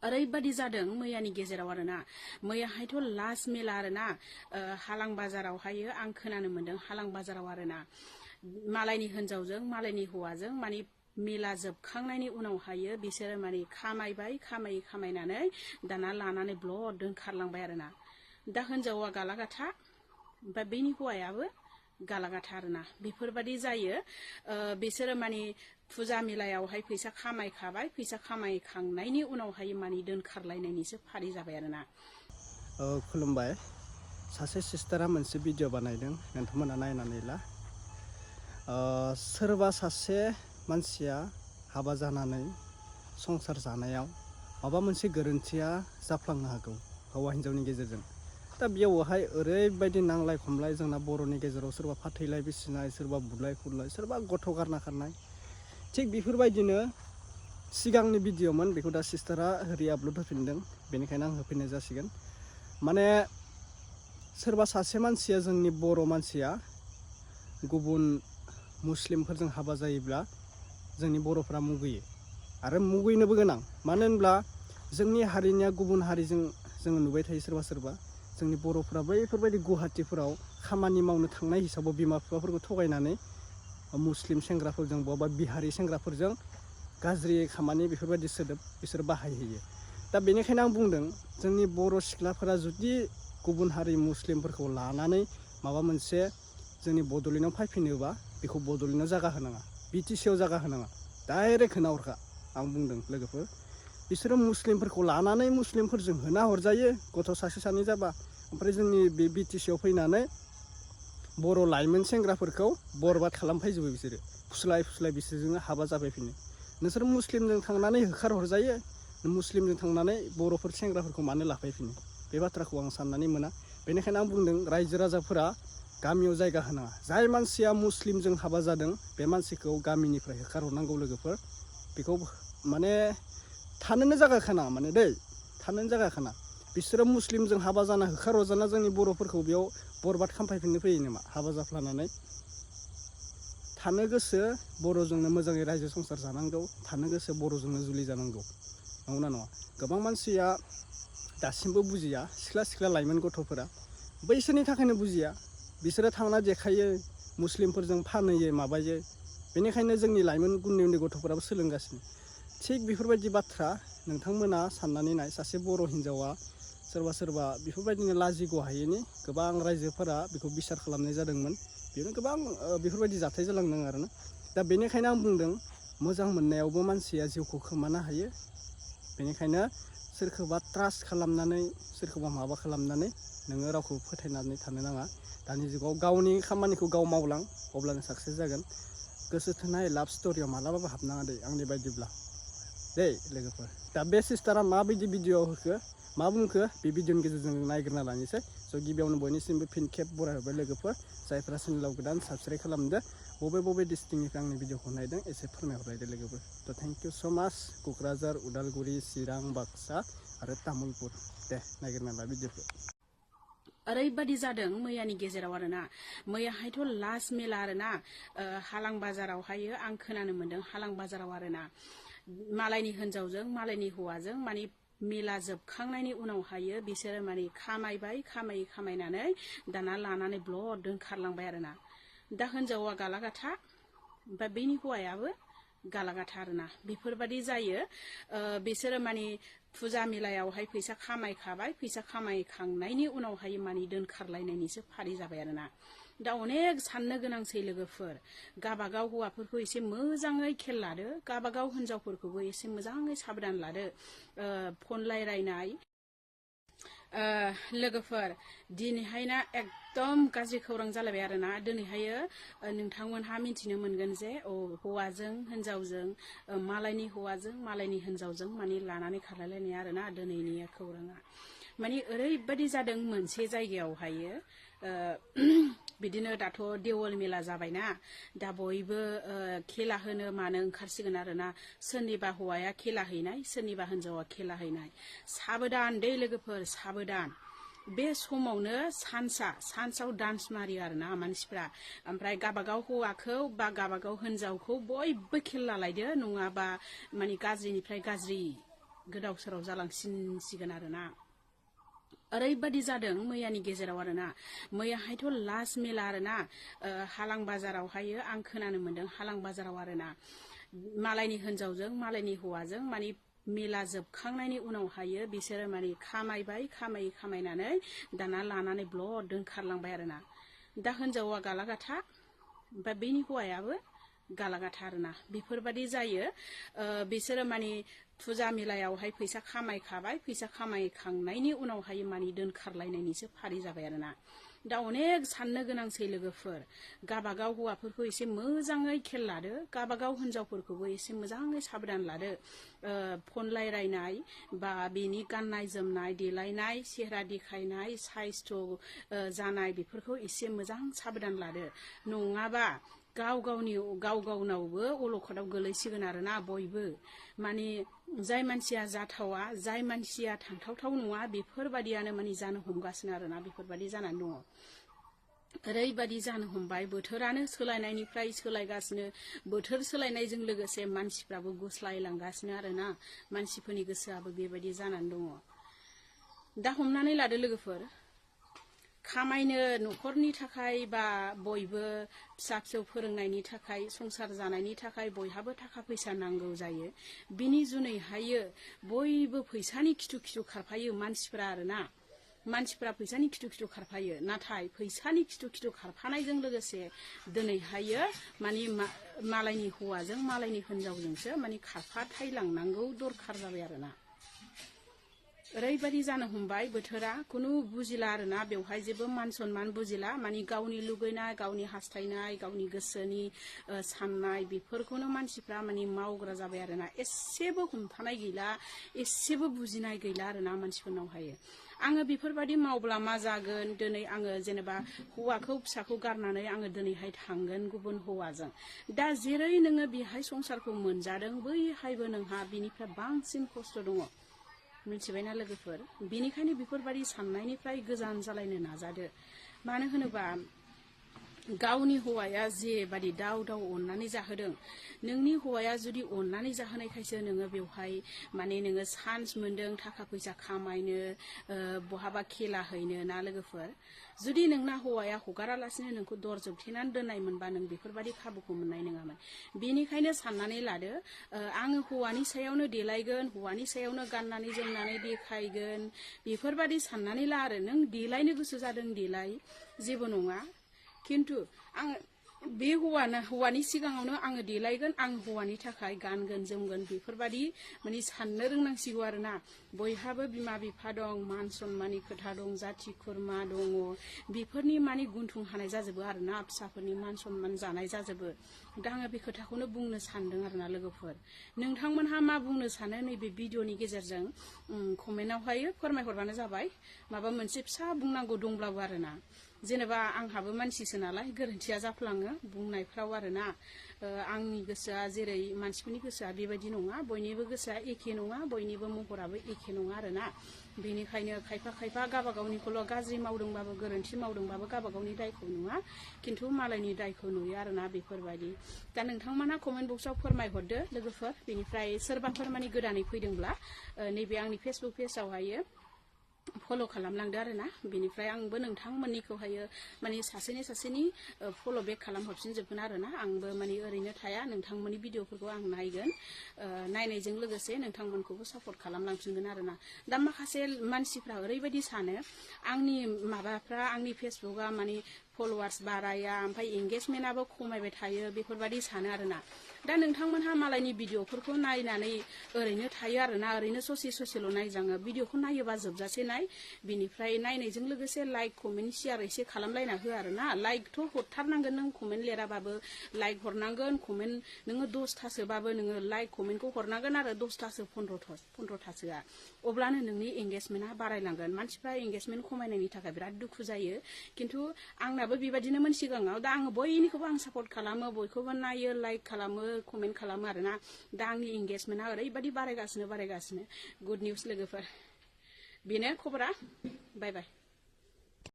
ओरैबादि जादों मैयानि गेजेराव आरोना मैयाहायथ' लास्ट मेला आरोना हालां बाजारावहायो आं खोनानो मोन्दों हालां बाजाराव आरोना मालायनि हिनजावजों मालायनि हौवाजों माने मेला जोबखांनायनि उनावहायो बिसोरो माने खामायनानै दाना लानानै ब्लड दोनखारलांबाय आरोना दा हिनजावा गालागाथा ओमफ्राय बेनि हौवायाबो गालागाथा आरोना बेफोरबादि जायो बिसोरो माने फुजा मेलायावहाय फैसा खामायखाबाय फैसा खामायखांनायनि उनावहाय माने दोनखारलायनायनिसो फारि जाबाय आरोना खुलुमबाय सासे सिस्टारा मोनसे भिडिअ बानायदों नोंथांमोना नायनानै ला सोरबा सासे मानसिया हाबा जानानै संसार जानायाव माबा मोनसे गोरोन्थिया जाफ्लांनो हागौ हौवा हिन्जावनि गेजेरजों दा बेयावहाय ओरैबायदि नांलाय खमलाय जोंना बर'नि गेजेराव सोरबा फाथैलाय बिसिनाय सोरबा बुलाय खुरलाय सोरबा गथ' गारना खारनाय थिग बेफोरबायदिनो सिगांनि भिडिअमोन बेखौ दा सिस्टारा आपल'ड होफिनदों बेनिखायनो आं होफिननाय जासिगोन माने सोरबा सासे मानसिया जोंनि बर' मानसिया गुबुन मुस्लिमफोरजों हाबा जायोब्ला जोंनि बर'फ्रा मुगैयो आरो मुगैनोबो गोनां मानो होनब्ला जोंनि हारिनिया गुबुन हारिजों जोङो नुबाय थायो सोरबा जोंनि बर'फ्रा बैफोरबायदि गुवाहाटीफोराव खामानि मावनो थांनाय हिसाबाव बिमा बिफाफोरखौ थगायनानै मुस्लिम सेंग्राफोरजों बबा बिहारि सेंग्राफोरजों गाज्रि खामानि बेफोरबायदि सोदोब बिसोर बाहायहैयो दा बेनिखायनो आं बुंदों जोंनि बर' सिख्लाफोरा जुदि गुबुन हारि मुस्लिमफोरखौ लानानै माबा मोनसे जोंनि बड'लेण्डआव फैफिनोबा बेखौ बड'लेण्डआव जागा होनाङा बिटिसिआव जागा होनाङा डाइरेक्ट होना हरखा आं बुंदों लोगोफोर बिसोरो मुस्लिमफोरखौ लानानै मुस्लिमफोरजों होना हरजायो गथ' सासे सानै जाबा ओमफ्राय जोंनि बे बिटिसिआव फैनानै बर' लाइमोन सेंग्राफोरखौ बरबाद खालामफैजोबो बिसोरो फुस्लाय बिसोरजोंनो हाबा जाफैफिनो नोंसोर मुस्लिमजों थांनानै होखार हरजायो मुस्लिमजों थांनानै बर'फोर सेंग्राफोरखौ मानो लाफैफिनो बे बाथ्राखौ आं साननानै मोना बेनिखायनो आं बुंदों रायजो राजाफोरा गामियाव जायगा होनाङा जाय मानसिया मुस्लिमजों हाबा जादों बे मानसिखौ गामिनिफ्राय होखारहरनांगौ लोगोफोर बेखौ माने थानोनो जायगा खाना माने दै थानोनो जायगा खाना बिसोरो मुस्लिमजों हाबा जाना होखारहरजाना जोंनि बर'फोरखौ बेयाव बरबाद खालामफैफिननो फैयो नामा हाबा जाफ्लानानै थानो गोसो बर'जोंनो मोजाङै रायजो संसार जानांगौ थानो गोसो बर'जोंनो जुलि जानांगौ नंगौना नङा गोबां मानसिया दासिमबो बुजिया सिख्ला लाइमोन गथ'फोरा बैसोरनि थाखायनो बुजिया बिसोरो थांना देखायो मुस्लिमफोरजों फानहैयो माबायो बेनिखायनो जोंनि लाइमोन उन्दै गथ'फोराबो सोलोंगासिनो थिग बेफोरबायदि बाथ्रा नोंथांमोना साननानै नाय सासे बर' हिन्जावा सोरबा बेफोरबायदिनो लाजिग' हायैनि गोबां रायजोफोरा बेखौ बिसार खालामनाय जादोंमोन बेनो गोबां बेफोरबायदि जाथाय जालांदों आरोना दा बेनिखायनो आं बुंदों मोजां मोननायावबो मानसिया जिउखौ खोमानो हायो बेनिखायनो सोरखौबा ट्रास्ट खालामनानै सोरखौबा माबा खालामनानै नोङो रावखौ फोथायनानै थानो नाङा दानि जुगाव गावनि खामानिखौ गाव मावलां अब्लानो साक्सेस जागोन गोसो थोनाय लाभ स्ट'रियाव मालाबाबो हाबनाङा दै आंनि बायदिब्ला दै लोगोफोर दा बे सिस्टारा माबायदि भिडिअ होखो मा बुंखो बे भिडिअनि गेजेरजों नायग्रोना लानोसै स' गिबियावनो बयनिसिमबो फिन खेब बरायहरबाय लोगोफोर जायफ्रा चेनेलाव गोदान साबस्क्राइब खालामदो बबे डिस्ट्रिक्टनिफ्राय आंनि भिडिअखौ नायदों एसे फोरमायहरलायदो लोगोफोर थ' थेंक इउ स' माच क'क्राझार उदालगुरि चिरां बाक्सा आरो तामुलपुर दे नायग्रोना ला भिडिअखौ ओरैबादि जादों मैयानि गेजेराव आरोना मैयाहायथ' लास्ट मेला आरोना हालां बाजारावहायो आं खोनानो मोन्दों हालां बाजाराव आरोना मालायनि हिनजावजों मालायनि हौवाजों माने मेला जोबखांनायनि उनावहायो बिसोरो माने खामायनानै दाना लानानै ब्लड दोनखारलांबाय आरोना दा हिनजावा गालागाथा ओमफ्राय बेनि हौवायाबो गालागाथा आरोना बेफोरबादि जायो बिसोरो माने फुजा मेलायावहाय फैसा खामायखाबाय फैसा खामायखांनायनि उनावहाय माने दोनखारलायनायनिसो फारि जाबाय आरोना दा अनेक साननो गोनांसै लोगोफोर गाबागाव हौवाफोरखौ एसे मोजाङै खेल लादो गाबागाव हिनजावफोरखौबो एसे मोजाङै साबधान लादो फन रायलायनाय लोगोफोर दिनैहायना एकदम गाज्रि खौरां जालायबाय आरोना दिनैहायो नोंथांमोनहा मिथिनो मोनगोन जे हौवाजों हिनजावजों मालायनि हौवाजों मालायनि हिनजावजों माने लानानै खारलायलायनाय आरोना दिनैनि खौराङा माने ओरैबायदि जादों मोनसे जायगायावहायो बिदिनो दाथ' देवल मेला जाबायना दा बयबो खेला होनो मानो ओंखारसिगोन आरोना सोरनिबा हौवाया खेला हैनाय सोरनिबा हिनजावा खेला हैनाय साबधान दै लोगोफोर साबधान बे समावनो सान्साव डान्स मारियो आरोना मानसिफ्रा ओमफ्राय गाबागाव हौवाखौ बा गाबागाव हिनजावखौ बयबो खेल लालायदो नङाबा माने गाज्रिनिफ्राय गाज्रि गोदाव सोराव जालांसिनसिगोन आरोना ओरैबादि जादों मैयानि गेजेराव आरोना मैयाहायथ' लास्ट मेला आरोना हालां बाजारावहायो आं खोनानो मोन्दों हालां बाजाराव आरोना मालायनि हिनजावजों मालायनि हौवाजों माने मेला जोबखांनायनि उनावहायो बिसोरो माने खामायनानै दाना लानानै ब्लड दोनखारलांबाय आरोना दा हिनजावा गालागाथा ओमफ्राय बेनि हौवायाबो गालागाथा आरोना बेफोरबादि जायो बिसोरो माने फुजा मेलायावहाय फैसा खामायखाबाय फैसा खामायखांनायनि उनावहाय माने दोनखारलायनायनिसो फारि जाबाय आरोना दा अनेक साननो गोनांसै लोगोफोर गाबागाव हौवाफोरखौ एसे मोजाङै खेल लादो गाबागाव हिनजावफोरखौबो एसे मोजाङै साबधान लादो फन रायलायनाय बा बेनि गाननाय जोमनाय देलायनाय सेहरा देखायनाय साइस्थ' जानाय बेफोरखौ एसे मोजां साबधान लादो नङाबा गाव गावनावबो अलखदाव गोलैसिगोन आरोना बयबो माने जाय मानसिया जाथावा जाय मानसिया थांथावथाव नङा बेफोरबादियानो माने जानो हमगासिनो आरोना बेफोरबादि जानानै दङ ओरैबादि जानो हमबाय बोथोरानो सोलायनायनिफ्राय सोलायगासिनो बोथोर सोलायनायजों लोगोसे मानसिफ्राबो गुस्लायलांगासिनो आरोना मानसिफोरनि गोसोआबो बेबायदि जानानै दङ दा हमनानै लादो लोगोफोर खामायनो न'खरनि थाखाय बा बयबो फिसा फिसौ फोरोंनायनि थाखाय संसार जानायनि थाखाय बयहाबो थाखा फैसा नांगौ जायो बिनि जुनैहायो बयबो फैसानि खिथु खारफायो मानसिफ्रा आरोना मानसिफ्रा फैसानि खिथु खारफायो नाथाय फैसानि खिथु खारफानायजों लोगोसे दिनैहायो माने मालायनि हौवाजों मालायनि हिनजावजोंसो माने खारफाथायलांनांगौ दरखार जाबाय आरोना ओरैबादि जानो हमबाय बोथोरा खुनु बुजिला आरोना बेवहाय जेबो मान सनमान बुजिला माने गावनि लुगैनाय गावनि हास्थायनाय गावनि गोसोनि साननाय बेफोरखौनो मानसिफ्रा माने मावग्रा जाबाय आरोना एसेबो हमथानाय गैला एसेबो बुजिनाय गैला आरोना मानसिफोरनावहाय आङो बेफोरबादि मावब्ला मा जागोन दिनै आङो जेनेबा हौवाखौ फिसाखौ गारनानै आङो दिनैहाय थांगोन गुबुन हौवाजों दा जेरै नोङो बेहाय संसारखौ मोनजादों बैहायबो नोंहा बिनिफ्राय बांसिन खस्थ' दङ मिथिबायना लोगोफोर बेनिखायनो बेफोरबादि साननायनिफ्राय गोजान जालायनो नाजादो मानो होनोबा गावनि हौवाया जेबादि दाव अननानै जाहोदों नोंनि हौवाया जुदि अननानै जाहोनायखायसो नोङो बेवहाय माने नोङो चान्स मोनदों थाखा फैसा खामायनो बहाबा खेला हैनो ना लोगोफोर जुदि नोंना हौवाया हगारालासिनो नोंखौ दर जोबथेनानै दोननाय मोनबा नों बेफोरबादि खाबुखौ मोननाय नङामोन बेनिखायनो साननानै लादो आङो हौवानि सायावनो देलायगोन हौवानि सायावनो गाननानै जोमनानै देखायगोन बेफोरबादि साननानै ला आरो नों देलायनो गोसो जादों देलाय जेबो नङा किन्तु आं बे हौवानि सिगाङावनो आङो देलायगोन आं हौवानि थाखाय गानगोन जोमगोन बेफोरबादि माने साननो रोंनांसिगौ आरोना बयहाबो बिमा बिफा दं मान सनमाननि खोथा दं जाथि खुरमा दङ बेफोरनि माने गुन्थुं हानाय जाजोबो आरोना फिसाफोरनि मान सनमान जानाय जाजोबो दा आङो बे खोथाखौनो बुंनो सानदों आरोना लोगोफोर नोंथांमोनहा मा बुंनो सानो नैबे भिडिअनि गेजेरजों कमेन्टआवहाय फोरमायहरबानो जाबाय माबा मोनसे फिसा बुंनांगौ दंब्लाबो आरोना जेनेबा आंहाबो मानसिसो नालाय गोरोन्थिया जाफ्लाङो बुंनायफ्राव आरोना आंनि गोसोआ जेरै मानसिफोरनि गोसोआ बेबायदि नङा बयनिबो गोसोआ एखे नङा बयनिबो महराबो एखे नङा आरोना बेनिखायनो खायफा गावबागावनिखौल' गाज्रि मावदोंबाबो गोरोन्थि मावदोंबाबो गावबागावनि दायखौ नुवा किन्तु मालायनि दायखौ नुयो आरोना बेफोरबायदि दा नोंथांमोना कमेन्ट बक्सआव फोरमायहरदो लोगोफोर बेनिफ्राय सोरबाफोर माने गोदानै फैदोंब्ला नैबे आंनि फेसबुक पेजआवहायो फल' खालामलांदो आरोना बेनिफ्राय आंबो नोंथांमोननिखौहायो माने सासेनि फल' बेक खालामहरफिनजोबगोन आरोना आंबो माने ओरैनो थाया नोंथांमोननि भिडिअफोरखौ आं नायगोन नायनायजों लोगोसे नोंथांमोनखौबो सापर्ट खालामलांफिनगोन आरोना दा माखासे मानसिफ्रा ओरैबायदि सानो आंनि माबाफ्रा आंनि फेसबुकआ माने फलोवार्स बाराया ओमफ्राय एंगेजमेन्टआबो खमायबाय थायो बेफोरबायदि सानो आरोना दा नोंथांमोनहा मालायनि भिडिअफोरखौ नायनानै ओरैनो थायो आरोना ओरैनो ससेल' नायजाङो भिडिअखौ नायोबा जोबजासे नाय बिनिफ्राय नायनायजों लोगोसे लाइक कमेन्ट शेयार एसे खालामलायना हो आरोना लाइकथ' हरथारनांगोन नों कमेन्ट लिराबाबो लाइक हरनांगोन कमेन्ट नोङो 10थासोबाबो नोङो लाइक कमेन्टखौ हरनांगोन आरो 10थासो 15थासोआ अब्लानो नोंनि एंगेजमेन्टआ बारायलांगोन मानसिफ्रा एंगेजमेन्ट खमायनायनि थाखाय बिराद दुखु जायो किन्तु आंनाबो बेबायदिनोमोन सिगाङाव दा आङो बयनिखौबो आं सापर्ट खालामो बयखौबो नायो लाइक खालामो कमेन्ट खालामो आरोना दा आंनि एंगेजमेन्टआ ओरैबायदि बारायगासिनो गुड निउस लोगोफोर बेनो खबरा बाय बाय